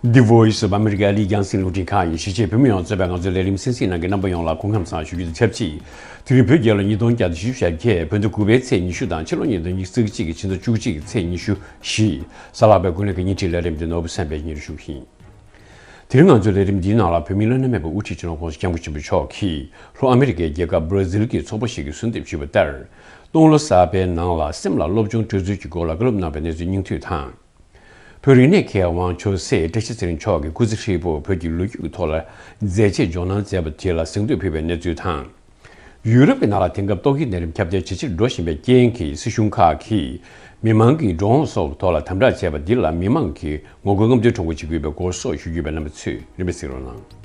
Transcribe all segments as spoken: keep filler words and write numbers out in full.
The Voice of America ཨ་རིའི་རྒྱང་སྲིང་རླུང་འཕྲིན་ཁང་ཡིན། གཞིས་བྱེས་བོད་མི་ཡོངས་གཙོས་པའི་ང་ཚོའི་ལས་རིམ་གསན་གཟིགས་གནང་མཁན་རྣམ་པ་ཡོངས་ལ་སྐུ་ཁམས་བཟང་ཞུ་རྒྱུ་དང་ཆབས་ཅིག་དེ་རིང་བོད་རྒྱལ་ལོ་ཉིས་སྟོང་བརྒྱ་དང་བཞི་བཅུ་ཞེ་བརྒྱད། བོད་ཟླ་དགུ་པའི་ཚེས་ཉི་ཤུ་དང་ཕྱི་ལོ་ཉིས་སྟོང་ཉི་ཤུ་རྩ་གཅིག་གི་ཕྱི་ཟླ་བཅུ་གཅིག་གི་ཚེས་ཉི་ཤུ་བཞི། གཟའ་ལྷག་པའི་དགུན་ལོའི་ཉིན་ཁྲིའི་ལས་རིམ་འདི་ནོར་བུ་སེམས་དཔའི་སྙན་ཞུ་ཡིན། དེ་རིང་ང་ཚོའི་ལས་རིམ་འདིའི་ནང་ལ་བོད་མིའི་བློ་ནུས་མེད་པའི་དབུ་ཁྲིད་སྤྱི་ནོར་༸གོང་ས་༸སྐྱབས་མགོན་ཆེན་པོ་མཆོག་གིས་ལྷོ་ཨ་མི་རི་ཀའི་རྒྱལ་ཁབ་སྦྲ་ཛིལ་གྱི་ཚོགས་པ་ཞིག་གིས་གསོལ་འདེབས་ཞུས་པ་ལྟར། སྟོང་ལོ་གསར་པའི་ནང་ལ་སེམས་ལ་སློབ་སྦྱོང་སྤྲོད་ཚུལ་གྱི་སྐོར་ལ་བཀའ་སློབ་གནང་བའི་གནས་ཚུལ་སྙིང་བསྡུས་དང་། བོད་རིག་གནས་མཁས་དབང་ཆོས་སྲས་བཀྲ་ཤིས་ཚེ་རིང་མཆོག་གིས་སྐུ་ཚེ་ཧྲིལ་པོར་བོད་ཀྱི་ལོ་རྒྱུས་ཀྱི་ཐོག་ལ་མཛད་རྗེས་འཇོག་གནང་མཛད་པ་དེ་ལ་གཟེངས་བསྟོད་ཕུལ་བའི་གནས་ཚུལ་དང་། ཡུ་རོབ་ཀྱི་ནང་ལ་དེང་སྐབས་ཏོག་དབྱིབས་ནད་རིམས་ཁྱབ་གདལ་ཇེ་ཆེར་འགྲོ་བཞིན་པའི་རྐྱེན་གྱིས་སྲིད་གཞུང་ཁག་གིས་མི་མང་གི་འགྲོ་འོང་སོགས་ཐོག་ལ་དམ་དྲག་བྱས་པ་འདི་ལ་མི་མང་གིས་ངོ་རྒོལ་རྔམ་སྟོན་ཁྲོམ་སྐོར་བྱེད་ཀྱི་ཡོད་པའི་སྐོར་སོགས་ཞུ་རྒྱུ་ཡོད་པས་རྣམ་པ་ཚོས་རིམ་པས་གཟིགས་རོགས་གནང་།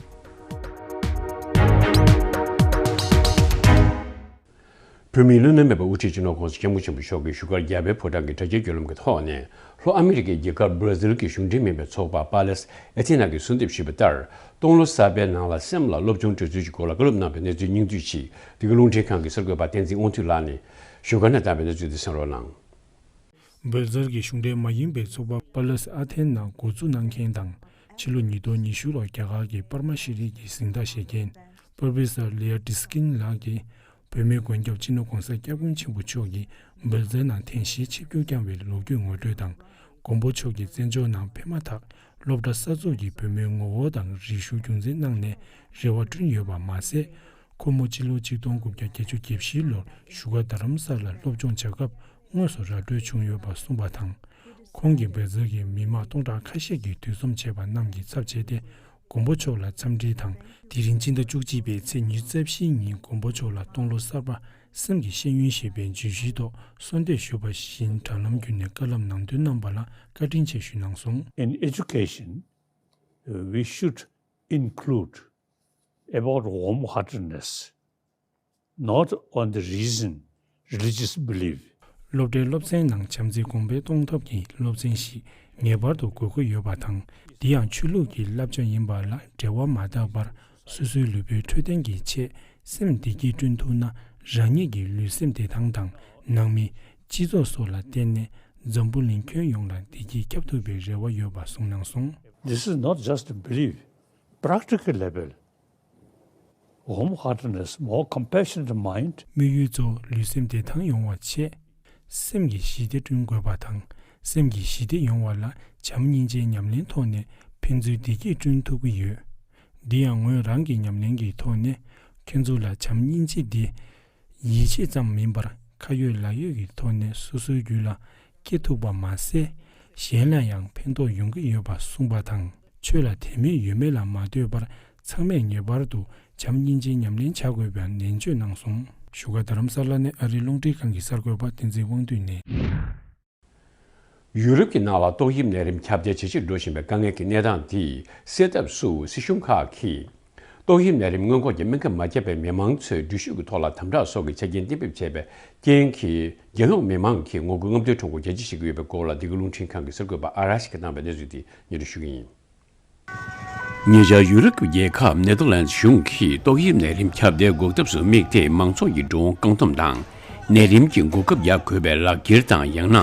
བོད་མིའི་བློ་ནུས་མེད་པའི་དབུ་ཁྲིད་སྤྱི་ནོར་༸གོང་ས་༸སྐྱབས་མགོན་ཆེན་པོ་མཆོག་གིས་བཞུགས་སྒར་རྒྱལ་བའི་ཕོ་བྲང་གི་དྲ་རྒྱའི་བརྒྱུད་ལམ་གྱི་ཐོག་ནས་ལྷོ་ཨ་མི་རི་ཀའི་རྒྱལ་ཁབ་སྦྲ་ཛིལ་གྱི་གཞུང་འབྲེལ་མིན་པའི་ཚོགས་པ་པཱ་ལེས་ཨེ་ཐེ་ན་གི་གསོལ་འདེབས་ཞུས་པ་ལྟར། སྟོང་ལོ་གསར་པའི་ནང་ལ་སེམས་ལ་སློབ་སྦྱོང་སྤྲོད་ཚུལ་གྱི་སྐོར་ལ་བཀའ་སློབ་གནང་བའི་གནས་ཚུལ་སྙིང་བསྡུས་ཤིག་འདི་ག་རླུང་འཕྲིན་ཁང་གི་གསར་འགོད་པ་བསྟན་འཛིན་དབང་འདུས་ལགས་ནས་བཞུགས་སྒར་ནས་བཏང་བའི་གནས་ཚུལ་འདི་གསན་རོགས་གནང་། སྦྲ་ཛིལ་གྱི་གཞུང་འབྲེལ་མ་ཡིན་པའི་ཚོགས་པ་པཱ་ལེས་ཨ་ཐེན་ན་འགོ་འཛུགས་གནང་མཁན་དང་། ཕྱི་ལོ་ཉིས་སྟོང་ཉི་ཤུ་ལོར་རྒྱ་གར་གྱི་པར་མ་ཤེས་རིག་གི་གཟེངས་རྟགས་བཞེས་མཁན་པོ་རོ་ཕེ་སར་ལི་ཡ་ཏི་སི་ཀིན་ལགས་ཀྱིས། བོད་མིའི་མགོན་སྐྱབས་སྤྱི་ནོར་༸གོང་ས་༸སྐྱབས་མགོན་ཆེན་པོ་མཆོག་གིས་སྦྲ་ཛིལ་ནང་ཐེངས་བཞི་ཆིབས་བསྒྱུར་བསྐྱངས་པའི་ལོ་རྒྱུས་ངོ་སྤྲོད་དང་། མགོན་པོ་མཆོག་གིས་བཙན་བྱོལ་ནང་ཕེབས་མ་ཐག་སློབ་གྲྭ་གསར་འཛུགས་ཀྱིས་བོད་མིའི་ངོ་བོ་དང་རིག་གཞུང་རྒྱུན་འཛིན་གནང་ནས་རེ་བ་བསྐྲུན་ཡོད་པ་མ་ཟད། ཁོ་མོ་སྤྱི་ལོ་གཅིག་སྟོང་དགུ་བརྒྱ་བརྒྱད་ཅུ་གྱ་བཞི་ལོར་བཞུགས་སྒར་རྡ་རམ་ས་ལར་སློབ་སྦྱོང་བྱ་སྐབས་དངོས་སུ་ར་སྤྲོད་བྱུང་ཡོད་པ་གསུངས་པ་དང་། ཁོང་གིས་སྦྲ་ཛིལ་གྱི་མི་མང་སྟོང་ཕྲག་ཁ་ཤས་ཀྱིས་འདུ་འཛོམས་བྱས་པ་རྣམས་ཀྱི་ཚབ་བྱས་ཏེ། མགོན་པོ་མཆོག་ལ་འཚམས་འདྲི་དང་། དེ་རིང་སྤྱི་ཟླ་བཅུ་གཅིག་པའི་ཚེས་ཉི་ཤུ་རྩ་བཞི་ཉིན་མགོན་པོ་མཆོག་ལ་སྟོང་ལོ་གསར་པ་སེམས་ཀྱི་ཤེས་ཡོན་ཞེས་པའི་བརྗོད་གཞིའི་ཐོག་གསོལ་འདེབས་ཞུས་པ་བཞིན་དྲ་ལམ་བརྒྱུད་ནས་བཀའ་སློབ་གནང་དོན་གནང་པ་ལ་བཀའ་དྲིན་ཆེ་ཞུས་གནང་སོང་། In education, we should include about warm-heartedness, not on the reason, religious belief. སློབ་གྲྭའི་སློབ་ཚན་ནང་བྱམས་བརྩེའི་གོང་འཕེལ་གཏོང་ཐབས་ཀྱི་སློབ་ཚན་ཞིག་ངེས་པར་དུ་དགོས་མཁོ་ཡོད་པ་དང་། འདི་ཡང་ཆོས་ལུགས་ཀྱི་བསླབ་བྱ་ཡིན་པ་ལ་འབྲེལ་བ་མ་བཏགས་པར། སོ་སོའི་ལུས་པོའི་འཕྲོད་བསྟེན་གྱི་ཆེད་སེམས་བདེ་སྐྱིད་བསྐྲུན་ཐུབ་ན། རང་ཉིད་ཀྱི་ལུས་སེམས་བདེ་ཐང་དང་། ནང་མི། སྤྱི་ཚོགས་སོགས་ལ་བརྟེན་ནས་འཛམ་བུ་གླིང་ཁྱོན་ཡོངས་ལ་བདེ་སྐྱིད་ཁྱབ་ཐུབ་པའི་རེ་བ་ཡོད་པ་གསུངས་གནང་སོང་། This is not just a belief. Practical level, warm-heartedness, more compassionate mind. དམིགས་ཡུལ་གཙོ་བོ་ལུས་སེམས་བདེ་ཐང་ཡོང་བ་ཆེད། སེམས་ཀྱི་ཞི་བདེ་བསྐྲུན་དགོས་པ་དང་། སེམས་ཀྱི་ཞི་བདེ་ཡོང་བ་ལ་བྱམས་སྙིང་རྗེའི་ཉམས་ལེན་ཐོག་ནས་ཕན་ཚུན་བདེ་སྐྱིད་བསྐྲུན་ཐུབ་ཀྱི་ཡོད། འདི་ཡང་ངོས་རང་གི་ཉམས་ལེན་གྱི་ཐོག་ནས་ཁྱེད་ཚོ་ལ་བྱམས་སྙིང་རྗེ་འདི་ཡིད་ཆེས་ཙམ་མིན་པར་ཁ་ཡོད་ལག་ཡོད་ཀྱི་ཐོག་ནས་སོ་སོའི་རྒྱུད་ལ་སྐྱེ་ཐུབ་པ་མ་ཟད། གཞན་ལ་ཡང་ཕན་ཐོགས་ཡོང་གི་ཡོད་པ་གསུངས་པ་དང་། ཆོས་ལ་དད་མོས་ཡོད་མེད་ལ་མ་ལྟོས་པར་ཚང་མས་ངེས་པར་དུ་བྱམས་སྙིང་རྗེའི་ཉམས་ལེན་བྱ་དགོས་པའང་ནན་བརྗོད་གནང་སོང་། བཞུགས་སྒར་རྡ་རམ་ས་ལ་ནས་ཨ་རིའི་རླུང་འཕྲིན་ཁང་གི་གསར་འགོད་པ་བསྟན་འཛིན་དབང་འདུས་ནས། ཡུ་རོབ་ཀྱི་ནང་ལ་ཏོག་དབྱིབས་ནད་རིམས་ཁྱབ་གདལ་ཇེ་ཆེར་འགྲོ་བཞིན་པའི་དཀའ་ངལ་གྱི་གནས་སྟངས་དེ་སེལ་ཐབས་སུ་སྲིད་གཞུང་ཁག་གིས་ཏོག་དབྱིབས་ནད་རིམས་སྔོན་འགོག་གི་སྨན་ཁབ་མ་བརྒྱབ་པའི་མི་མང་ཚོས་འགྲུལ་བཞུད་ཀྱི་ཐོག་ལ་དམ་དྲག་སོགས་ཀྱི་ཆ་རྐྱེན་གཏན་འབེབས་བྱས་པའི་རྐྱེན་གྱིས་རྒྱལ་ཡོངས་མི་མང་གིས་ངོ་རྒོལ་རྔམ་སྟོན་ཁྲོམ་སྐོར་རྒྱ་ཆེ་བྱེད་ཀྱི་ཡོད་པའི་སྐོར་ལ་འདི་ག་རླུང་འཕྲིན་ཁང་གི་གསར་འགོད་པ་ཨ་ར་ཤི་ཀ་བཏང་བའི་གནས་ཚུལ་དེ་སྙན་སྒྲོན་ཞུ་གི་ཡིན། ཉེ་ཆར་ཡུ་རོབ་ཀྱི་རྒྱལ་ཁབ་ནེ་ཐར་ལན་ཌི་གཞུང་གིས་ཏོག་དབྱིབས་ནད་རིམས་ཁྱབ་གདལ་འགོག་ཐབས་སུ་དམིགས་ཏེ་མང་ཚོགས་ཀྱི་འགྲོ་འོང་བཀག་སྡོམ་དང་། ནད་རིམས་ཀྱི་འགོག་ཁབ་རྒྱག་དགོས་པའི་ལག་འཁྱེར་དང་། ཡང་ན་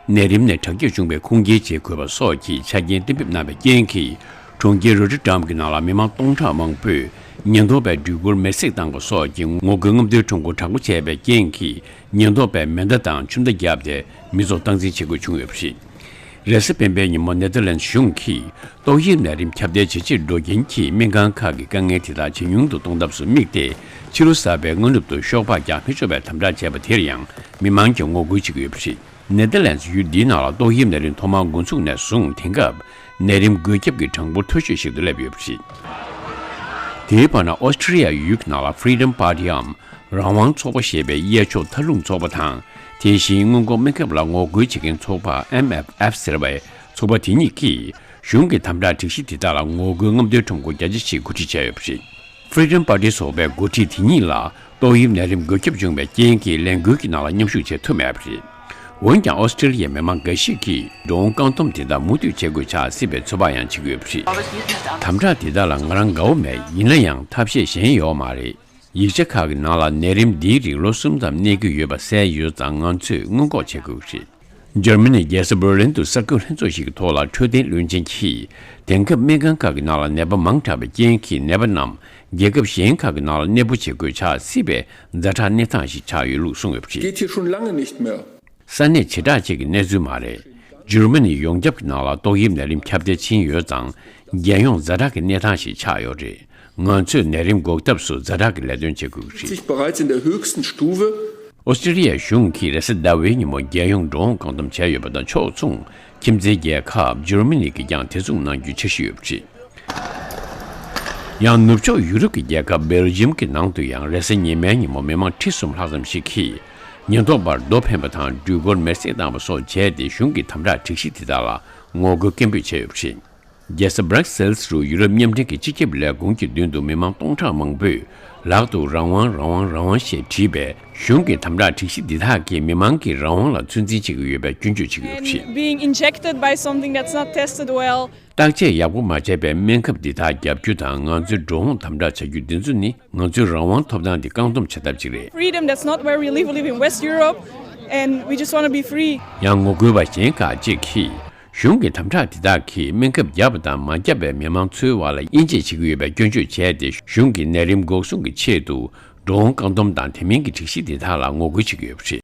ནད་རིམས་ནས་དྲག་སྐྱེད་བྱུང་བའི་ཁུངས་སྐྱེལ་བྱེད་དགོས་པ་སོགས་ཀྱི་ཆ་རྐྱེན་གཏན་འབེབས་གནང་བའི་རྐྱེན་གྱིས། གྲོང་ཁྱེར་རོ་ཊར་ཌམ་གྱི་ནང་ལ་མི་མང་སྟོང་ཕྲག་མང་པོས་ཉེན་རྟོག་པའི་སྒྲིག་བཀོད་མེར་སྲེག་བཏང་པ་སོགས་ཀྱི་ངོ་རྒོལ་རྔམ་སྟོན་ཁྲོམ་སྐོར་དྲག་པོ་བྱས་པའི་རྐྱེན་གྱིས། ཉེན་རྟོག་པས་མེ་མདའ་དང་ཆུ་མདའ་བརྒྱབ་སྟེ་མི་ཚོགས་སྟངས་འཛིན་བྱེད་དགོས་བྱུང་ཡོད་པ་རེད། རེས་གཟའ་སྤེན་པའི་ཉིན་མོ་ནེ་ཐར་ལན་ཌི་གཞུང་གིས་ཏོག་དབྱིབས་ནད་རིམས་ཁྱབ་གདལ་ཇེ་ཆེར་འགྲོ་རྐྱེན་གྱིས་སྨན་ཁང་ཁག་གི་དཀའ་ངལ་དེ་དག་ཇེ་ཉུང་དུ་གཏོང་ཐབས་སུ་དམིགས་ཏེ། ཕྱི་ལོ་གསར་པའི་སྔ་ནུབ་ཏུ་ཤོག་སྦག་རྒྱག་མི་ཆོག་པའི་དམ་དྲག་བྱས་པ་དེར་ཡང་མི་མང་གིས་ངོ་རྒོལ་བྱེད་ཀྱི་ཡོད་པ་རེད། ནེ་ཐར་ལན་ཌི་ཡུལ་འདིའི་ནང་ལ་ཏོག་དབྱིབས་ནད་རིམས་ཐོག་མར་འགོ་འཛུགས་ནས་བཟུང་དེང་སྐབས་ནད་རིམས་འགོས་ཁྱབ་ཀྱི་གྲངས་འབོར་མཐོ་ཤོས་ཤིག་ཏུ་སླེབས་ཡོད་པ་རེད། དེའི་བར་ན་ཨོ་སི་ཀྲི་ཡ་ཡུལ་གྱི་ནང་ལ་Freedom Party འམ་རང་དབང་ཚོགས་པ་ཞེས་པའི་གཡས་ཕྱོགས་མཐའ་ལྷུང་ཚོགས་པ་དང་། དེ་བཞིན་སྔོན་འགོག་སྨན་ཁབ་ལ་ངོ་རྒོལ་བྱེད་མཁན་ཚོགས་པ་ཨེམ་ཨེཕ་ཨེཕ་ཟེར་བའི་ཚོགས་པ་དེ་གཉིས་ཀྱིས་གཞུང་གི་དམ་དྲག་སྒྲིག་གཞི་དེ་དག་ལ་ངོ་རྒོལ་རྔམ་སྟོན་ཁྲོམ་སྐོར་རྒྱ་ཆེ་ཞིག་གོ་སྒྲིག་བྱས་ཡོད་པ་རེད། Freedom Party ཚོགས་པའི་འགོ་ཁྲིད་དེ་གཉིས་ལ་ཏོག་དབྱིབས་ནད་རིམས་འགོས་ཁྱབ་བྱུང་བའི་རྐྱེན་གྱིས་ལས་འགུལ་གྱི་ནང་ལ་མཉམ་ཞུགས་བྱེད་ཐུབ་མེད་པ་རེད། འོན་ཀྱང་ཨོ་སི་ཀྲི་ལི་ཡའི་མི་མང་འགའ་ཞིག་གིས་འགྲོ་འོང་བཀག་སྡོམ་དེ་དག་མུ་མཐུད་བྱེད་དགོས་ཆགས་སྲིད་པའི་ཚོད་དཔག་ཡང་བྱེད་ཀྱི་ཡོད་པ་རེད། དམ་དྲག་དེ་དག་ལ་ང་རང་དགའ་བོ་མེད། ཡིན་ན་ཡང་ཐབས་ཤེས་གཞན་ཡོད་མ་རེད། ཡིག་ཆ་ཁག་གི་ནང་ལ་ནད་རིམས་འདིའི་རིགས་ལོ་གསུམ་ཙམ་གནས་ཀྱི་ཡོད་པ་གསལ་ཡོད་ཙང་ང་ཚོས་སྔོན་འགོག་བྱེད་དགོས་ཀྱི་རེད། འཇར་མ་ནིའི་རྒྱལ་ས་བྷར་ལིན་དུ་གསར་འགོད་ལྷན་ཚོགས་ཤིག་གི་ཐོག་ལ་འཕྲོད་བསྟེན་བློན་ཆེན་གྱིས། དེང་སྐབས་སྨན་ཁང་ཁག་གི་ནང་ལ་ནད་པ་མང་དྲགས་པའི་རྐྱེན་གྱིས། ནད་པ་རྣམས་རྒྱལ་ཁབ་གཞན་ཁག་གི་ནང་ལ་གནས་སྤོ་བྱེད་དགོས་ཆགས་སྲིད་པའི་ཛ་དྲག་གནས་སྟངས་ཤིག་ཆགས་ཡོད་ལུགས་གསུངས་ཡོད་པ་རེད། Geht hier schon lange nicht mehr. ས་གནས་བྱེ་བྲག་ཅིག་གི་གནས་ཚུལ་མ་རེད། འཇར་མ་ནིའི་ཡོངས་ཁྱབ་ཀྱི་ནང་ལ་ཏོག་དབྱིབས་ནད་རིམས་ཁྱབ་གདལ་ཕྱིན་ཡོད་ཙང་། རྒྱལ་ཡོངས་ཛ་དྲག་གི་གནས་སྟངས་ཤིག་ཆགས་ཡོད་རེད། ང་ཚོས་ནད་རིམས་འགོག་ཐབས་སུ་ཛ་དྲག་གི་ལས་དོན་བྱེད་དགོས་ཀྱི་རེད། Sich bereits in der höchsten Stufe. ཨོ་སི་ཀྲི་ལི་ཡའི་གཞུང་གིས་རེས་གཟའ་ཟླ་བའི་ཉིན་མོ་རྒྱལ་ཡོངས་འགྲོ་འོང་བཀག་སྡོམ་བྱས་ཡོད་པ་དང་། ཕྱོགས་མཚུངས་ཁྱིམ་མཚེས་རྒྱལ་ཁབ་འཇར་མ་ནི་གིས་ཀྱང་དེ་མཚུངས་གནང་རྒྱུའི་འཆར་གཞི་ཡོད་པ་རེད། ཡང་ནུབ་ཕྱོགས་ཡུ་རོབ་ཀྱི་རྒྱལ་ཁབ་སྦེལ་ཇམ་གྱི་ནང་དུ་ཡང་རེས་གཟའ་ཉི་མའི་ཉིན་མོ་མི་མང་ཁྲི་གསུམ་ལྷག་ཙམ་ཞིག་གིས་ཉེན་རྟོག་པར་རྡོ་འཕེན་པ་དང་། འགྲུལ་འཁོར་མེར་སྲེག་བཏང་བ་སོགས་བྱས་ཏེ། གཞུང་གི་དམ་དྲག་སྒྲིག་གཞི་དེ་དག་ལ་ངོ་རྒོལ་སྐད་འབོད་བྱས་ཡོད་པ་རེད། རྒྱལ་ས་Brussels་རུ་ཡུ་རོབ་མཉམ་འབྲེལ་གྱི་སྤྱི་ཁྱབ་ལས་ཁུངས་ཀྱི་མདུན་དུ་མི་མང་སྟོང་ཕྲག་མང་པོས་ལག་ཏུ་རང་དབང་རང་དབང་རང་དབང་ཞེས་བྲིས་པས། གཞུང་གི་དམ་དྲག་སྒྲིག་གཞི་འདི་དག་གིས་མི་མང་གི་རང་དབང་ལ་ཚོད་འཛིན་བྱེད་ཀྱི་ཡོད་པའི་སྐྱོན་བརྗོད་བྱེད་ཀྱི་ཡོད་པ་རེད། And being injected by something that's not tested well. བརྟག་དཔྱད་ཡག་པོ་མ་བྱས་པའི་སྨན་ཁབ་འདི་དག་བརྒྱབ་རྒྱུ་དང་། ང་ཚོའི་འགྲོ་འོང་དམ་དྲག་བྱ་རྒྱུ་འདི་ཚོ་ནི་ང་ཚོའི་རང་དབང་ཐོབ་ཐང་འདི་བཀག་སྡོམ་བྱ་ཐབས་ཅིག་རེད། Freedom, that's not where we live. We live in West Europe, and we just want to be free. ཡང་ངོ་རྒོལ་བ་གཞན་ཁག་ཅིག་གིས། གཞུང་གི་དམ་དྲག་དེ་དག་གིས་སྨན་ཁབ་བརྒྱབ་པ་དང་མ་བརྒྱབ་པའི་མི་མང་ཚོའི་བར་ལ་དབྱེ་འབྱེད་བྱེད་ཀྱི་ཡོད་པའི་སྐྱོན་བརྗོད་བྱས་ཏེ། གཞུང་གིས་ནད་རིམས་འགོག་སྲུང་གི་ཆེད་དུ་འགྲོ་འོང་བཀག་སྡོམ་དང་དེ་མིན་གྱི་སྒྲིག་གཞི་དེ་དག་ལ་ངོ་རྒོལ་བྱེད་ཀྱི་ཡོད་པ་རེད།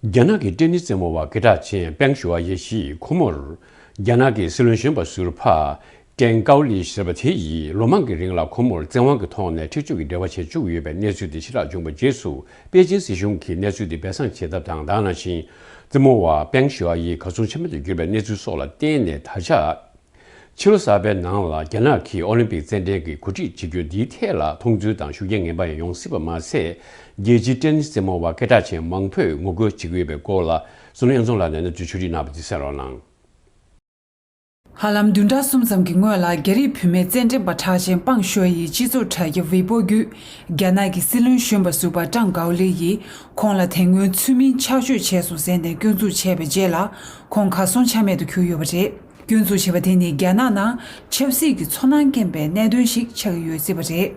རྒྱ་ནག་གི་ཏེ་ནིས་རྩེད་མོ་བ་སྐད་གྲགས་ཅན་པེང་ཞུ་ཨ་ཡེ་ཤི་ཁོ་མོར། རྒྱ་ནག་གི་སྲིད་བློན་གཞོན་པ་ཟུར་པ་ཀྲེང་ཀའོ་ལི་ཟེར་བ་དེ་ཡིས་ལོ་མང་གི་རིང་ལ་ཁོ་མོར་བཙན་དབང་གི་ཐོག་ནས་འཁྲིག་སྤྱོད་ཀྱི་འབྲེལ་བ་བྱེད་བཅུག་ཡོད་པའི་གནས་ཚུལ་དེ་ཕྱིར་བསྒྲགས་བྱུང་བའི་རྗེས་སུ། པེ་ཅིན་སྲིད་གཞུང་གིས་གནས་ཚུལ་དེ་སྦས་གསང་བྱེད་ཐབས་དང་། ད་ག་ནང་བཞིན་རྩེད་མོ་བ་པེང་ཞུ་ཨ་ཡི་གར་སོང་ཆ་མེད་དུ་གྱུར་པའི་གནས་ཚུལ་སོགས་ལ་བརྟེན་ནས། ད་ཆ་ཕྱི་ལོ་གསར་པའི་ནང་ལ་རྒྱ་ནག་གིས་ཨོ་ལིམ་པིག་རྩེད་འགྲན་གྱི་གོ་སྒྲིག་བྱེད་རྒྱུ་འདིའི་ཐད་ལ་མཐོང་ཚུལ་དང་ཤུགས་རྐྱེན་ངན་པ་ཡང་ཡོང་སྲིད་པ་མ་ཟད། རྒྱལ་སྤྱིའི་ཏེ་ནིས་རྩེད་མོ་བ་སྐད་གྲགས་ཅན་མང་པོས་ངོ་རྒོལ་བྱེད་ཀྱི་ཡོད་པའི་སྐོར་ལ། བསོད་ནམས་དབྱངས་འཛོམས་ལགས་ནས་གནས་ཚུལ་ཕྱོགས་སྒྲིག་གནང་བ་དེ་གསན་རོགས་གནང་། ཧ་ལམ་བདུན་ཕྲག་གསུམ་ཙམ་གྱི་སྔོན་ལ། རྒྱ་རིགས་བུད་མེད་རྩེད་འགྲན་པ་གྲགས་ཅན་པང་ཞུའེ་ཡི་སྤྱི་ཚོགས་དྲ་རྒྱ་ཝེ་པོ་བརྒྱུད། རྒྱ་ནག་གི་སྲིད་བློན་གཞོན་པ་ཟུར་པ་ཀྲང་གའོ་ལི་ཡིས་ཁོང་ལ་དེ་སྔོན་ཚུལ་མིན་ཆགས་སྤྱོད་བྱས་སོང་ཟེར་ནས་སྐྱོན་འཛུགས་བྱས་པའི་རྗེས་ལ། ཁོང་གར་སོང་ཆ་མེད་དུ་གྱུར་ཡོད་པ་རེད། སྐྱོན་འཛུགས་བྱས་པ་དེ་ནི་རྒྱ་ནག་ནང་ཆབ་སྲིད་ཀྱི་ཚོར་སྣང་སྐྱེན་པའི་གནད་དོན་ཞིག་ཆགས་ཀྱི་ཡོད་སྲིད་པ་རེད།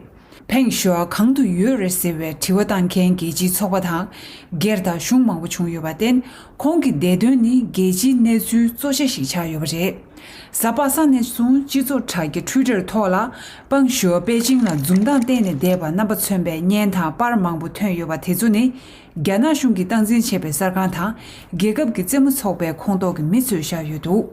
ཕེང་ཞུའ་གང་དུ་ཡོད་རེད་ཟེར་བའི་དྲི་བ་བཏང་མཁན་རྒྱལ་སྤྱིའི་ཚོགས་པ་དང་། སྒེར་དང་གཞུང་མང་པོ་བྱུང་ཡོད་པར་བརྟེན། ཁོང་གི་འདས་དོན་ནི་རྒྱལ་སྤྱིའི་གནས་ཚུལ་གཙོ་ཆེ་ཞིག་ཆགས་ཡོད་པ་རེད། གཟའ་པ་སངས་ནས་བཟུང་སྤྱི་ཚོགས་དྲ་རྒྱ་Twitter་ཐོག་ལ། པང་ཞུའ་པེ་ཅིང་ལ་འཛུམ་མདངས་བསྟན་ནས་བསྡད་པ་རྣམ་པ་མཚོན་པའི་བརྙན་དང་པར་མང་པོ་ཐོན་ཡོད་པ་དེ་ཚོ་ནི། རྒྱ་ནག་གཞུང་གིས་སྟངས་འཛིན་བྱས་པའི་གསར་ཁང་དང་། རྒྱལ་ཁབ་ཀྱི་རྩེད་མོ་ཚོགས་པའི་ཁོངས་གཏོགས་ཀྱི་མི་ཚོས་བཞག་ཡོད་འདུག་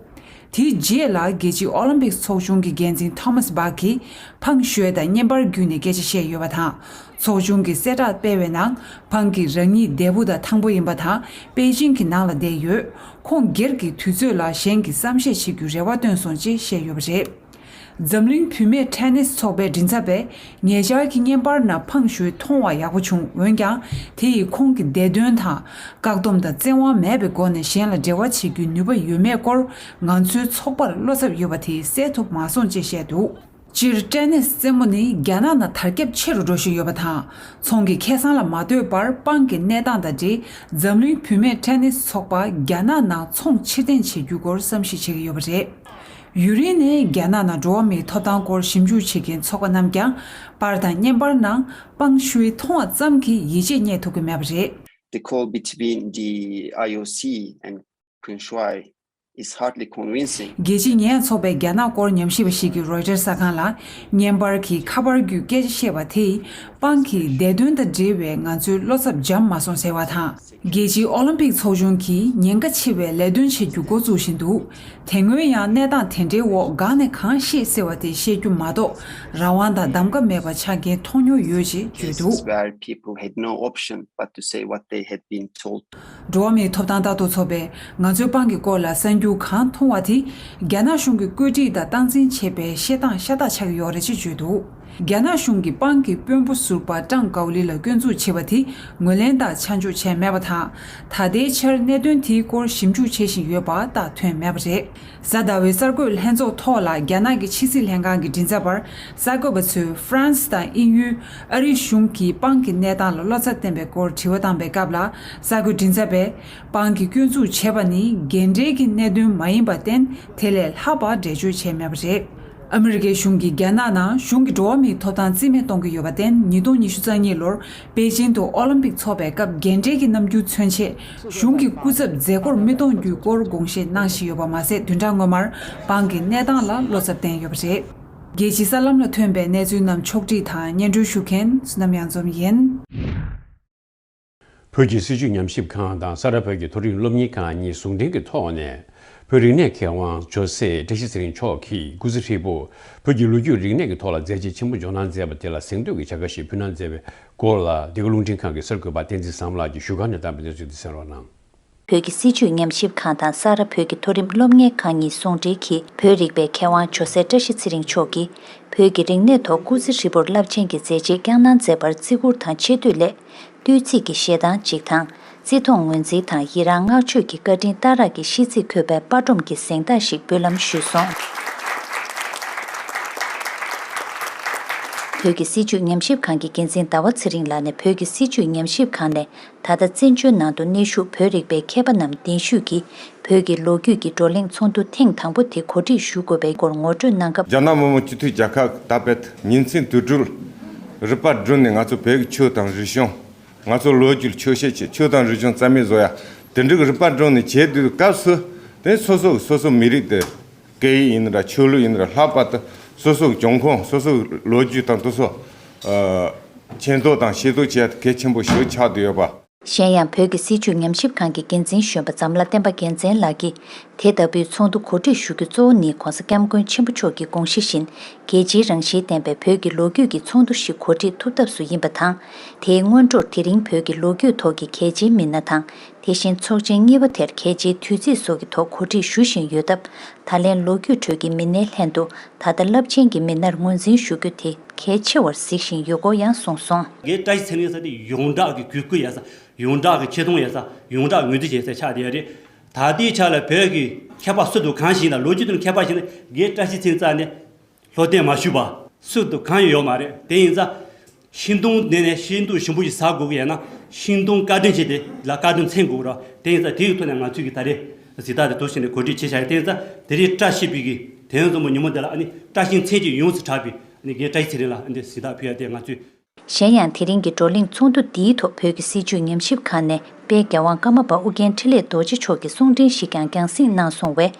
དེའི་རྗེས་ལ། རྒྱལ་སྤྱིའི་ཨོ་ལིམ་པིག་ཚོགས་ཆུང་གི་འགན་འཛིན་ཐོ་མཱས་སྦག་གིས་ཕང་ཞུའེ་དང་བརྙན་པར་བརྒྱུད་ནས་སྐད་ཆ་བཤད་ཡོད་པ་དང་། ཚོགས་ཆུང་གིས་གསལ་བསྒྲགས་སྤེལ་བའི་ནང་། ཕང་གིས་རང་ཉིད་འདས་པོ་དང་ཐང་པོ་ཡིན་པ་དང་། པེ་ཅིང་གི་ནང་ལ་བསྡད་ཡོད། ཁོང་སྒེར་གྱི་དུས་ཚོད་ལ་གཞན་གྱི་བསམ་ཤེས་བྱེད་རྒྱུའི་རེ་བ་བཏོན་སོང་ཅེས་བཤད་ཡོད་པ་རེད། འཛམ་གླིང་བུད་མེད་ཊེ་ནིས་ཚོགས་པའི་མགྲིན་ཚབ་པས། ཉེ་ཆར་གྱི་བརྙན་པར་ནང་ཕང་ཞུའེ་མཐོང་བ་ཡག་པོ་བྱུང་། འོན་ཀྱང་། དེ་ཡིས་ཁོང་གི་འདས་དོན་དང་། བཀག་སྡོམ་དང་བཙན་དབང་མེད་པའི་སྒོ་ནས་གཞན་ལ་འབྲེལ་བ་བྱེད་རྒྱུའི་ནུས་པ་ཡོད་མེད་སྐོར། ང་ཚོའི་ཚོགས་པར་བློ་འཚབ་ཡོད་པ་དེ་སེལ་ཐུབ་མ་སོང་ཅེས་བཤད་འདུག་སྤྱིར་ཊེ་ནིས་རྩེད་མོ་ནི་རྒྱ་ནག་ནང་དར་ཁྱབ་ཆེ་རུ་འགྲོ་བཞིན་ཡོད་པ་དང་། ཚོང་གི་ཁེ་བཟང་ལ་མ་ལྟོས་པར་པང་གི་གནས་སྟངས་དང་འབྲེལ། འཛམ་གླིང་བུད་མེད་ཊེ་ནིས་ཚོགས་པ་རྒྱ་ནག་ནང་ཚོང་ཕྱིར་འཐེན་བྱེད་རྒྱུའི་སྐོར་བསམ་གཞིག་བྱེད་ཀྱི་ཡོད་པ་རེད། ཡུན་རིང་ནས་རྒྱ་ནག་ནང་འགྲོ་བ་མིའི་ཐོབ་ཐང་སྐོར་ཞིབ་འཇུག་བྱེད་མཁན་ཚོགས་པ་རྣམས་ཀྱང་། པར་དང་བརྙན་པར་ནང་པང་ཞུའེ་མཐོང་བ་ཙམ་གྱིས་ཡིད་ཆེས་རྙེད་ཐུབ་ཀྱི་མེད་པ་རེད། The call between the I O C and Peng Shuai is hardly convincing. རྒྱལ་སྤྱིའི་ཉེས་ཡངས་ཚོགས་པའི་རྒྱ་ནག་སྐོར་ཉམས་ཞིབ་པ་ཞིག་གིས་རོའི་ཊར་གསར་ཁང་ལ། བརྙན་པར་གྱི་ཁ་པར་བརྒྱུད་སྐད་ཆ་བཤད་པ་དེས། པང་གི་འདས་དོན་དང་འབྲེལ་བའི་ང་ཚོའི་བློ་འཚབ་འཇམ་མ་སོང་ཟེར་བ་དང་། རྒྱལ་སྤྱིའི་ཨོ་ལིམ་པིག་ཚོགས་ཆུང་གིས་ཉེན་ཁ་ཆེ་བའི་ལས་དོན་བྱེད་རྒྱུ་འགོ་བཙུགས་བཞིན་འདུག་དེ་སྔོན་ཡང་གནས་སྟངས་དེ་འདྲའི་འོག་གང་ནས་གང་ཤེས་ཟེར་བ་དེ་བཤད་རྒྱུ་མ་གཏོགས། རང་དབང་དང་གདམ་ག་མེད་པ་ཆགས་མཁན་མཐོང་མྱོང་ཡོད་ཅེས་བརྗོད་འདུག Cases where people had no option but to say what they had been told. འགྲོ་བ་མིའི་ཐོབ་ཐང་ལྟ་རྟོག་ཚོགས་པས་ང་ཚོའི་པང་གི་སྐོར་ལ་གསར་འགྱུར་གང་མཐོང་བ་དེ། རྒྱ་ནག་གཞུང་གིས་བཀོད་སྒྲིག་དང་སྟངས་འཛིན་བྱས་པའི་བཤད་སྟངས་ཤ་སྟག་ཆགས་ཀྱི་ཡོད་རེད་ཅེས་བརྗོད་འདུག་རྒྱ་ནག་གཞུང་གིས་པང་གི་དཔོན་པོ་ཟུར་པ་ཀྲང་ཀའོ་ལི་ལ་སྐྱོན་འཛུགས་བྱས་པ་དེ་ངོས་ལེན་དང་ཆ་འཇོག་བྱས་མེད་པ་དང་། ད་ལྟའི་ཆར་གནད་དོན་དེའི་སྐོར་ཞིབ་འཇུག་བྱེད་བཞིན་ཡོད་པ་རྟགས་ཐོན་མེད་པ་རེད། གཟའ་ཟླ་བའི་གསར་འགོད་ལྷན་ཚོགས་ཐོག་ལ་རྒྱ་ནག་གི་ཕྱི་སྲིད་ལྷན་ཁང་གི་མགྲིན་ཚབ་པར་གསར་འགོད་པ་ཚོས་ཧྥ་རན་སི་དང་དབྱིན་ཡུལ། ཨ་རིའི་གཞུང་གིས་པང་གི་གནས་སྟངས་ལ་བློ་འཚབ་བསྟན་པའི་སྐོར་དྲི་བ་བཏང་པའི་སྐབས་ལ། གསར་འགོད་མགྲིན་ཚབ་པས། པང་གིས་སྐྱོན་འཛུགས་བྱས་པ་ནི་རྒན་འབྲེལ་གྱི་གནད་དོན་མ་ཡིན་པར་བརྟེན། དེ་ལས་ལྷག་པར་འགྲེལ་བརྗོད་བྱས་མེད་པ་རེད། ཨ་མི་རི་ཀའི་གཞུང་གིས་རྒྱ་ནག་ནང་གཞུང་གི་འགྲོ་བ་མིའི་ཐོབ་ཐང་རྩིས་མེད་གཏོང་གི་ཡོད་པར་བརྟེན། ཉིས་སྟོང་ཉི་ཤུ་རྩ་གཉིས་ལོར་པེ་ཅིང་དུ་ཨོ་ལིམ་པིག་འཚོགས་པའི་སྐབས་རྒན་གྲས་ཀྱི་རྣམ་འགྱུར་མཚོན་ཆེད་གཞུང་གི་སྐུ་ཚབ་མཛད་སྒོར་མི་གཏོང་རྒྱུའི་སྐོར་དགོངས་བཞེས་གནང་བཞིན་ཡོད་པ་མ་ཟད། བདུན་ཕྲག་སྔོན་མར་བང་གི་གནས་སྟངས་ལ་བློ་འཚབ་བསྟན་ཡོད་པ་རེད། རྒྱལ་སྤྱིའི་གསར་ལམ་ལ་ཐོན་པའི་གནས་ཚུལ་རྣམས་ཕྱོགས་བསྒྲིགས་དང་སྙན་སྒྲོན་ཞུ་མཁན་བསོད་ནམས་གཡང་འཛོམས་ཡིན། བོད་ཀྱི་སྲིད་བྱུས་ཉམས་ཞིབ་ཁང་དང་ས་རཱ་བོད་ཀྱི་མཐོ་རིམ་སློབ་གཉེར་ཁང་གཉིས་ཟུང་འབྲེལ་གྱི་ཐོག་ནས། བོད་རིག་གནས་མཁས་དབང་ཇོ་སྲས་བཀྲ་ཤིས་ཚེ་རིང་མཆོག་གིས་སྐུ་ཚེ་ཧྲིལ་པོར་བོད་ཀྱི་ལོ་རྒྱུས་རིག་གནས་ཀྱི་ཐོག་ལ་མཛད་རྗེས་ཆེན་པོ་འཇོག་གནང་མཛད་པ་དེ་ལ་གཟེངས་བསྟོད་ཀྱི་བྱ་དགའ་ཞིག་ཕུལ་གནང་མཛད་པའི་སྐོར་ལ། འདི་ག་རླུང་འཕྲིན་ཁང་གི་གསར་འགོད་པ་བསྟན་འཛིན་བཟང་མོ་ལགས་ཀྱིས་བཞུགས་སྒར་ནས་བཏང་བའི་གནས་ཚུལ་འདི་གསན་རོགས་གནང་། བོད་ཀྱི་སྲིད་བྱུས་ཉམས་ཞིབ་ཁང་དང་ས་རཱ་བོད་ཀྱི་མཐོ་རིམ་སློབ་གཉེར་ཁང་གཉིས་ཟུང་འབྲེལ་གྱིས། བོད་རིག་པའི་མཁས་དབང་ཇོ་སྲས་བཀྲ་ཤིས་ཚེ་རིང་མཆོག་གིས། བོད་ཀྱི་རིག་གནས་ཐོག་སྐུ་ཚེ་ཧྲིལ་པོར་རླབས་ཆེན་གྱི་མཛད་རྗེས་བསྐྱངས་གནང་མཛད་པར་བརྩི་བཀུར་དང་ཆེ་བསྟོད་སླད། བསྟོད་ཚིག་གི་བཞེས་སྟངས་གཅིག་དང་། བརྩི་མཐོང་ངོས་འཛིན་དང་ཡི་རང་བསྔགས་བརྗོད་ཀྱི་བཀའ་དྲིན་གཏའ་རག་གི་ཤིས་ཚིག་འཁོད་པའི་པར་སྒྲོམ་གྱི་གཟེངས་རྟགས་ཤིག་འབུལ་ལམ་ཞུས་སོང་། བོད་ཀྱི་སྲིད་བྱུས་ཉམས་ཞིབ་ཁང་གི་འགན་འཛིན་ཟླ་བ་ཚེ་རིང་ལགས་ནས། བོད་ཀྱི་སྲིད་བྱུས་ཉམས་ཞིབ་ཁང་ནས། ད་ལྟ་བཙན་བྱོལ་ནང་དུ་གནས་བཞུགས་བོད་རིག་པའི་མཁས་པ་རྣམས་གདན་ཞུས་ཀྱིས། བོད་ཀྱི་ལོ་རྒྱུས་ཀྱི་བགྲོ་གླེང་ཚོགས་འདུ་ཐེངས་དང་པོ་དེ་གོ་སྒྲིག་ཞུ་དགོས་པའི་སྐོར་ངོ་སྤྲོད་གནང་སྐབས། རྒྱ་ནག་མི་དམངས་སྤྱི་མཐུན་རྒྱལ་ཁབ་ད་བེད་ཉིན་མཚན་དུས་དྲུག་རིག་པ་བསྒྲུབས་ནས་ང་ཚོ་བོད་ཀྱི་ཆོས་དང་རིག་གཞུང་། ང་ཚོ་ལོ་རྒྱུས་ཆོས་བཤད་བྱེད། ཆོས་དང་རིག་གཞུང་རྩ་མེད་བཟོ་ཡ། དེ་འདྲའི་རིག་པ་བསྒྲུབས་ནས་བྱས་དུས་སྐབས་སུ། དེ་སོ་སོ་སོ་སོ་མི་རིགས་དེ། སྐད་ཡིག་ཡིན་ར་ཆོས་ལུགས་ཡིན་ར་ལྷག་པར་དུ་སོ་སོའི་འབྱུང་ཁུངས། སོ་སོའི་ལོ་རྒྱུས་དང་དེ་ཚོ། ཨ། མཁྱེན་རྟོགས་དང་ཤེས་རྟོགས་བྱེད་ཡ་གལ་ཆེན་པོ་ཞིག་ཆགས་བསྡད་ཡོད་པ། གཞན་ཡང་། བོད་ཀྱི་སྲིད་བྱུས་ཉམས་ཞིབ་ཁང་གི་འགན་འཛིན་གཞོན་པ་ཛམ་ལྷ་བསྟན་པ་རྒྱལ་མཚན་ལགས་ཀྱིས། དེ་ལྟ་བུའི་ཚོགས་འདུ་གོ་སྒྲིག་ཞུ་རྒྱུ་གཙོ་བོ་ནི་༧གོང་ས་༧སྐྱབས་མགོན་ཆེན་པོ་མཆོག་གི་དགོངས་གཞི་བཞིན། རྒྱལ་སྤྱིའི་རང་བཞིན་ལྡན་པའི་བོད་ཀྱི་ལོ་རྒྱུས་ཀྱི་ཚོགས་འདུ་ཞིག་གོ་སྒྲིག་ཐུབ་ཐབས་སུ་ཡིན་པ་དང་། དེའི་སྔོན་འགྲོར་དེ་རིང་བོད་ཀྱི་ལོ་རྒྱུས་ཐོག་གི་གལ་ཆེའི་མི་སྣ་དང་། དེ་བཞིན་ཚོགས་ཆེན་གཉིས་པ་དེར་གལ་ཆེའི་དུས་ཚིགས་སོགས་ཀྱི་ཐོག་གོ་སྒྲིག་ཞུ་བཞིན་ཡོད་སྟབས། ད་ལན་ལོ་རྒྱུས་ཁྲོད་ཀྱི་མི་སྣའི་ལྷན་དུ་ད་ལྟ་རླབས་ཆེན་གྱི་མི་སྣར་ངོས་འཛིན་ཞུ་རྒྱུ་དེ་གལ་ཆེ་བར་གཟིགས་བཞིན་ཡོད་སྐོར་ཡང་གསུངས་སོང་། རྒན་བཀྲ་ཤིས་ཚེ་རིང་ཟེར་དེ་ཡོངས་གྲགས་ཀྱི་གུས་བཀུར་ཡོད་ས། ཡོངས་གྲགས་ཀྱི་ཆེ་མཐོང་ཡོད་ས། ཡོངས་གྲགས་ངོས་འཛིན་བྱེད་ས་ཆགས་བསྡད་ཡོད་རེད། ད་ལྟའི་ཆ་ལ་བོད་ཀྱི་མཁས་པ་སུ་དང་གང་ཞིག་ཡིན་ན། ལོ་རྒྱུས་དང་མཁས་པ་ཞིག་ཡིན་ན། རྒན་བཀྲ་ཤིས་ཚེ་རིང་རྩ་ནས་ལྷོད་ལྷོད་མ་ཞུས་པ་སུ་དང་གང་ཡང་ཡོད་མ་རེད། དེ་ཡིན་ཙང་། ཤིང་སྡོང་འདི་ནས་ཤིང་སྡོང་ཞིམ་པོ་ཞིག་ཟ་དགོས་ཀྱི་ཡོད་ན། ཤིང་སྡོང་བཀའ་དྲིན་ཆེ་དེ་ལ་བཀའ་དྲིན་མཚོན་དགོས་རེད། དེ་ཡིན་ཙང་དེ་ཡི་ཐོག་ནས་ང་ཚོས་ཀྱི་ད་རེས་གཟེངས་རྟགས་དེ་འདུག་སེ་ནས་གོ་སྒྲིག་བྱས་བཞག་ཡོད། དེ་ཡིན་ཙང་དེ་རིང་བཀྲ་ཤིས་པའི་གི་དེ་རིང་འཛོམས་པའི་ཉིན་མོ་འདི་ལ། ཨ་ནི་བཀྲ་ཤིས་མཚན་གྱིས་ཡོངས་སུ་གྲགས་པའི། ཨ་ནི་རྒན་བཀྲ་ཤིས་ཚེ་རིང་ལ་འདི་གཟེངས་རྟགས་ཕུལ་ཡ་དེ་ང་ཚོས། གཞན་ཡང་། དེ་རིང་གི་བགྲོ་གླེང་ཚོགས་འདུ་འདིའི་ཐོག་བོད་ཀྱི་སྲིད་བྱུས་ཉམས་ཞིབ་ཁང་ནས་དཔལ་རྒྱལ་དབང་ཀརྨ་པ་ཨོ་རྒྱན་འཕྲིན་ལས་རྡོ་རྗེ་མཆོག་གི་གསུང་འཕྲིན་ཞིག་ཀྱང་རྒྱང་སྲིང་གནང་སོང་བས།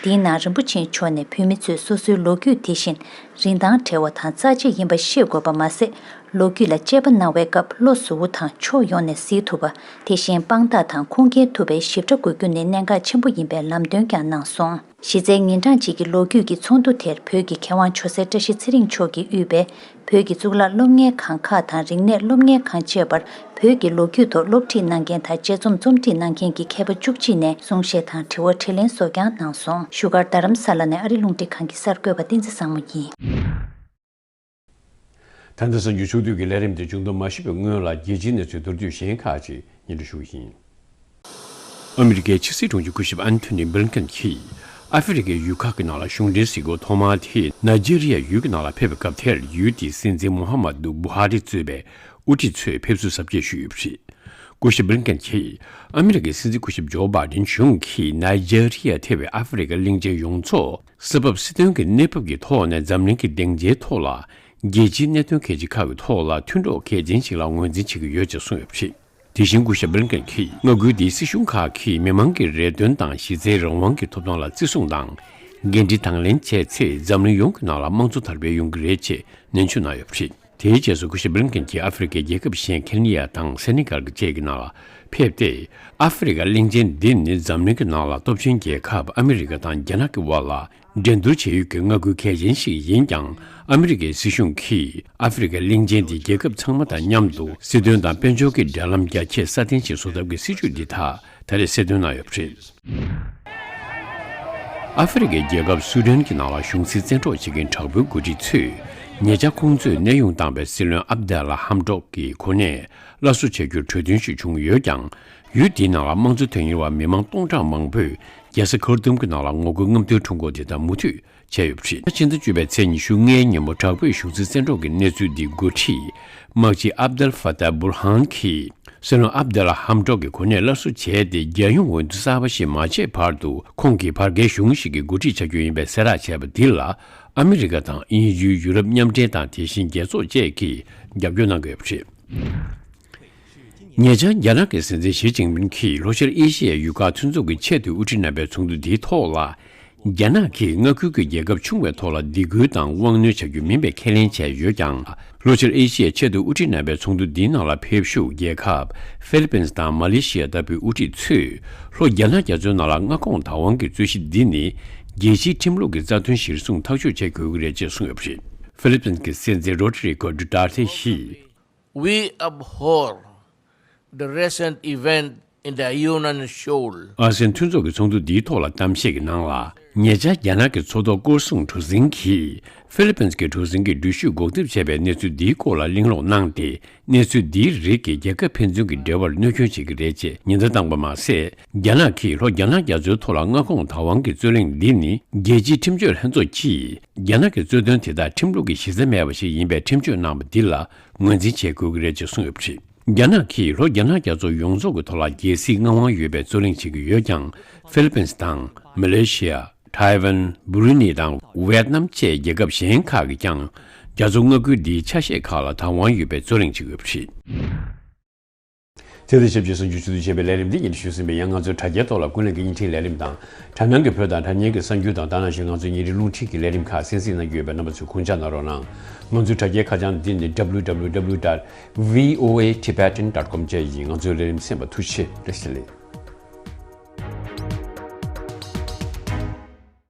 འདིའི་ནང་རིན་པོ་ཆེ་མཆོག་ནས་བོད་མི་ཚོས་སོ་སོའི་ལོ་རྒྱུས་དེ་བཞིན་རིན་ཐང་བྲལ་བ་དང་རྩ་ཆེ་ཡིན་པ་ཤེས་དགོས་པ་མ་ཟད། ལོ་རྒྱུས་ལ་དཔྱད་པ་གནང་བའི་སྐབས་བློ་གཟུ་བོ་དང་ཕྱོགས་ཡོངས་ནས་གཟིགས་ཐུབ་པ། དེ་བཞིན་དཔང་རྟགས་དང་ཁུངས་སྐྱེལ་ཐུབ་པའི་ཞིབ་ཕྲ་དགོས་རྒྱུ་ནི་གནད་འགག་ཆེན་པོ་ཡིན་པའི་ལམ་སྟོན་ཀྱང་གནང་སོང་། གཞི་རྩའི་ཉིན་གྲངས་གཅིག་གི་ལོ་རྒྱུས་ཀྱི་ཚོགས་འདུ་དེར་བོད་ཀྱི་མཁས་དབང་ཇོ་སྲས་བཀྲ་ཤིས་ཚེ་རིང་མཆོག་གིས་དབུས་པའི་བོད་ཀྱི་གཙུག་ལག་སློབ་གཉེར་ཁང་ཁག་དང་རིག་གནས་སློབ་གཉེར་ཁང་བཅས་པར་བོད་ཀྱི་ལོ་རྒྱུས་ཐོག་སློབ་ཁྲིད་གནང་མཁན་དང་དཔྱད་རྩོམ་རྩོམ་སྒྲིག་གནང་མཁན་གྱི་མཁས་པ་བཅུ་གཅིག་ནས་གསུང་བཤད་དང་དྲི་བ་དྲིས་ལན་སོགས་ཀྱང་གནང་སོང་། བཞུགས་སྒར་རྡ་རམ་ས་ལ་ནས་ཨ་རི་རླུང་འཕྲིན་ཁང་གི་གསར་འགོད་པ་བསྟན་འཛིན་བཟང་མོ་ཡིན། ད་ལྟ་གསར་འགྱུར་ཕྱོགས་བསྡུས་ཀྱི་ལས་རིམ་དེ་མཇུག་བསྡོམས་མ་ཞུས་པའི་སྔོན་ལ། རྒྱལ་སྤྱིའི་གནས་ཚུལ་མདོར་བསྡུས་གཞན་ཁག་ཅིག་སྙན་སྒྲོན་ཞུ་གི་ཡིན། ཨ་མི་རི་ཀའི་ཕྱི་སྲིད་དྲུང་ཆེ་སྐུ་ཞབས་ཨན་ཐོ་ནི་བྷི་ལིན་ཀེན་གྱིས་ཨ་ཧྥེ་རི་ཁའི་ཡུལ་ཁག་གི་ནང་ལ་གཞུང་འབྲེལ་གཟིགས་སྐོར་ཐོག་མ་དེ་ནཱི་ཇི་རི་ཡ་ཡུལ་གྱི་ནང་ལ་ཕེབས་པའི་སྐབས་དེར། ཡུལ་དེའི་སྲིད་འཛིན་མོ་ཧ་མ་དུ་བུ་ཧ་རི་གཙོས་པའི་དབུ་ཁྲིད་ཚོས་ཕེབས་བསུ་གཟབ་རྒྱས་ཞུས་ཡོད་པ་རེད། སྐུ་ཞབས་བྷི་ལིན་ཀེན་གྱིས་ཨ་མི་རི་ཀའི་སྲིད་འཛིན་སྐུ་ཞབས་ཇོ་བྷའི་ཌེན་གཞུང་གིས་ནཱི་ཇི་རི་ཡ་ཐེ་བའི་ཨ་ཧྥེ་རི་ཁའི་གླིང་ཆེན་ཡོངས་རྫོགས་ས་བབ་སྲིད་དོན་གྱི་གནས་བབ་ཀྱི་ཐོག་ནས་འཛམ་གླིང་གི་སྡིངས་ཆའི་ཐོག་ལ་རྒྱལ་སྤྱིའི་གནད་དོན་གལ་ཆེ་ཁག་གི་ཐོག་ལ་མཐུན་གྲོགས་གལ་ཆེན་ཞིག་ལ་ངོས་འཛིན་བྱེད་ཀྱི་ཡོད་ཅེས་གསུངས་ཡོད་པ་རེད། དེ་བཞིན་སྐུ་ཞབས་བྷི་ལིན་ཀེན་གྱིས་མངའ་ཁུལ་འདིའི་སྲིད་གཞུང་ཁག་གིས་མི་མང་གི་རེ་འདུན་དང་གཞི་རྩའི་རང་དབང་གི་ཐོབ་ཐང་ལ་བརྩི་སྲུང་དང་། འགན་འཁྲི་དང་ལེན་བྱས་ཚེ། འཛམ་གླིང་ཡོངས་ཀྱི་ནང་ལ་དམངས་གཙོ་དར་སྤེལ་ཡོང་གི་རེད་ཅེས་ནན་བརྗོད་གནང་ཡོད་པ་རེད། དེའི་རྗེས་སུ་སྐུ་ཞབས་བྷི་ལིན་ཀེན་གྱིས་ཨ་ཧྥེ་རི་ཁའི་རྒྱལ་ཁབ་གཞན་ཁེ་ནི་ཡ་དང་སེ་ནེ་གལ་བཅས་ཀྱི་ནང་ལ་ཕེབས་ཏེ། ཨ་ཧྥེ་རི་ཁ་གླིང་ཆེན་འདི་ནི་འཛམ་གླིང་གི་ནང་ལ་སྟོབས་ཆེན་རྒྱལ་ཁབ་ཨ་མི་རི་ཀ་དང་རྒྱ་ནག་གི་དབར་ལ་འགྲན་བསྡུར་བྱེད་ཡུལ་གྱི་མངའ་ཁུལ་གལ་ཆེན་ཞིག་ཡིན་ཀྱང་། ཨ་མི་རི་ཀའི་སྲིད་གཞུང་གིས་ཨ་ཧྥེ་རི་ཁ་གླིང་ཆེན་འདི་རྒྱལ་ཁབ་ཚང་མ་དང་མཉམ་དུ་སྲིད་དོན་དང་དཔལ་འབྱོར་གྱི་འབྲེལ་ལམ་རྒྱ་ཆེ་སྲ་བརྟན་ཞིག་བཟོ་ཐབས་ཀྱི་སྲིད་བྱུས་འདི་དག་ད་རེས་གསལ་སྟོན་གནང་ཡོད་པ་རེད། ཨ་ཧྥེ་རི་ཁའི་རྒྱལ་ཁབ་སུ་ཌན་གྱི་ནང་ལ་གཞུང་སྲིད་བཙན་འཕྲོག་བྱེད་མཁན་དྲག་པོའི་འགོ་ཁྲིད་ཚོས་ཉེ་ཆར་ཁོང་ཚོས་གནས་དབྱུང་བཏང་བའི་སྲིད་བློན་ཨབ་དེ་ལ་ཧམ་ཌོག་གི་གོ་གནས་སླར་གསོ་བྱ་རྒྱུར་གྲོས་མཐུན་ཞིག་བྱུང་ཡོད་ཀྱང་། ཡུལ་དེའི་ནང་ལ་དམངས་གཙོ་དོན་གཉེར་བ་མི་མང་སྟོང་ཕྲག་མང་པོས་རྒྱལ་ས་ཁར་ཏུམ་གྱི་ནང་ལ་ངོ་རྒོལ་རྔམ་སྟོན་ཁྲོམ་སྐོར་དེ་དག་མུ་མཐུད་བྱས་ཡོད་པ་རེད། ཕྱི་ཟླ་བཅུ་པའི་ཚེས་ཉི་ཤུ་ལྔའི་ཉིན་མོ་དྲག་པོས་གཞུང་སྲིད་བཙན་འཕྲོག་གི་གནས་ཚུལ་འདི་འགོ་ཁྲིད་དམག་སྤྱི་ཨབ་དལ་ཧྥ་ཏཱ་བུར་ཧན་གྱིས་སྲིད་བློན་ཨབ་དེ་ལ་ཧམ་ཌོག་གི་གོ་གནས་སླར་གསོ་བྱས་ཏེ། རྒྱལ་ཡོངས་འོས་བསྡུ་གསར་པ་ཞིག་མ་བྱས་བར་དུ་ཁོང་གིས་བར་བརྒལ་གཞུང་ཞིག་གི་འགོ་ཁྲིད་བྱ་རྒྱུ་ཡིན་པའི་གསལ་བསྒྲགས་བྱས་པ་འདི་ལ། ཨ་མི་རི་ཀ་དང་དབྱིན་ཡུལ། ཡུ་རོབ་མཉམ་འབྲེལ་དང་དེ་བཞིན་རྒྱལ་ཚོགས་བཅས་ཀྱིས་རྒྱབ་སྐྱོར་གནང་གི་ཡོད་པ་རེད། ཉེ་ཆར་རྒྱ་ནག་གི་སྲིད་འཛིན་ཞི་ཅིན་ཕིང་གིས་ལྷོ་ཤར་ཨེ་ཤི་ཡའི་ཡུལ་ཁག་མཐུན་ཚོགས་ཀྱི་ཆེས་མཐོའི་དབུ་ཁྲིད་རྣམ་པའི་ཚོགས་འདུ་འདིའི་ཐོག་ལ། རྒྱ་ནག་གིས་མངའ་ཁུལ་གྱི་རྒྱལ་ཁབ་ཆུང་བའི་ཐོག་ལ་སྡིགས་སྐུལ་དང་དབང་གནོད་བྱ་རྒྱུ་མིན་པའི་ཁས་ལེན་བྱས་ཡོད་ཀྱང་། ལྷོ་ཤར་ཨེ་ཤི་ཡའི་ཆེས་མཐོའི་དབུ་ཁྲིད་རྣམ་པའི་ཚོགས་འདུ་འདིའི་ནང་ལ་ཕེབས་བཞུགས་རྒྱལ་ཁབ་ཧྥི་ལི་པིན་དང་མ་ལེ་ཤི་ཡ་ལྟ་བུའི་དབུ་ཁྲིད་ཚོས། ལྷོ་རྒྱ་ནག་རྒྱ་མཚོའི་ནང་ལ་མངའ་ཁོངས་བདག་དབང་གི་རྩོད་གཞི་འདི་ནི། རྒྱལ་སྤྱིའི་ཁྲིམས་ལུགས་ཀྱི་རྩ་དོན་གཞིར་བཟུང་ཐག་གཅོད་བྱེད་དགོས་ཀྱི་རེད་ཅེས་གསུངས་ཡོད་པ་རེད། ཧྥི་ལི་པིན་གྱི་སྲིད་འཛིན་རོ་ཏྲི་རི་ཀོ་ཌུ་ཏར་ཏེ་ཡིས། We abhor the recent event in the Yunnan Shoal. ཨ་སེ་ཡན་མཐུན་ཚོགས་ཀྱི་ཚོགས་འདུ་འདིའི་ཐོག་ལ་གཏམ་བཤད་ཀྱི་ནང་ལ། ཉེ་ཆར་རྒྱ་ནག་གི་མཚོ་ཐོག་སྐོར་སྲུང་གྲུ་གཟིངས་ཀྱིས་ཧྥི་ལི་པིན་གྱི་གྲུ་གཟིངས་ཀྱི་འགྲུལ་བཞུད་འགོག་ཐབས་བྱས་པའི་གནས་ཚུལ་འདིའི་སྐོར་ལ་གླེང་སློང་གནང་སྟེ། གནས་ཚུལ་འདིའི་རིགས་ཀྱིས་རྒྱལ་ཁབ་ཕན་ཚུན་གྱི་འབྲེལ་བར་གནོད་སྐྱོན་བྱེད་ཀྱི་རེད་ཅེས་ཉེན་བརྡ་བཏང་པ་མ་ཟད། རྒྱ་ནག་གིས་ལྷོ་རྒྱ་ནག་རྒྱ་མཚོའི་ཐོག་ལ་མངའ་ཁོངས་བདག་དབང་གི་རྩོད་གླེང་འདི་ནི། རྒྱལ་སྤྱིའི་ཁྲིམས་གཅོད་ལྷན་ཚོགས་ཀྱིས་རྒྱ་ནག་གི་རྩོད་དོན་དེ་དག་ཁྲིམས་ལུགས་ཀྱི་གཞི་རྩ་མེད་པ་ཞིག་ཡིན་པའི་ཁྲིམས་གཅོད་གནང་བ་འདི་ལ་ངོས་འཛིན་བྱེད་དགོས་ཀྱི་རེད་ཅེས་གསུངས་ཡོད་པ་རེད། རྒྱ་ནག་གིས་ལྷོ་རྒྱ་ནག་རྒྱ་མཚོ་ཡོངས་རྫོགས་ཀྱི་ཐོག་ལ་རྒྱལ་སྲིད་མངའ་དབང་ཡོད་པའི་རྩོད་གླེང་བྱེད་ཀྱི་ཡོད་ཀྱང་། ཧྥི་ལི་པིན་དང་མ་ལེ་ཤི་ཡ། ཐའེ་ཝན། བྷུ་རུ་ནི་དང་ཝེད་ནམ་བཅས་རྒྱལ་ཁབ་གཞན་ཁག་གིས་ཀྱང་རྒྱ་མཚོ་མངའ་ཁུལ་འདིའི་ཆ་ཤས་ཁག་ལ་བདག་དབང་ཡོད་པའི་རྩོད་གླེང་བྱེད་ཀྱི་ཡོད་པ་རེད། དེ་དང་ཆབས་ཅིག་གསར་འགྱུར་ཆེད་དུ་བྱས་པའི་ལས་རིམ་འདི་སྙན་སྒྲོན་ཞུས་ཟིན་པས། ཡང་ང་ཚོའི་དྲ་རྒྱའི་ཐོག་ལ་ཀུན་གླེང་གི་བརྙན་འཕྲིན་ལས་རིམ་དང་། དྲ་ནང་གི་བོད་དང་དྲ་བརྙན་གྱི་གསར་འགྱུར་དང་། ད་ནང་བཞིན་ང་ཚོའི་ཉིན་རེའི་རླུང་འཕྲིན་གྱི་ལས་རིམ་ཁག་གསན་གཟིགས་གནང་རྒྱུ་ཡོད་པས། རྣམ་པ་ཚོས་ཁུངས་སྐྱེལ་གནང་རོགས་གནང་། ང་ཚོའི་དྲ་རྒྱའི་ཁ་བྱང་འདི་ནི་W W W dot V O A Tibetan dot com བཅས་ཡིན། ང་ཚོའི་ལས་རིམ་གསན་པར་ཐུགས་རྗེ་ཆེ། བཀྲ་ཤིས་བདེ་ལེགས།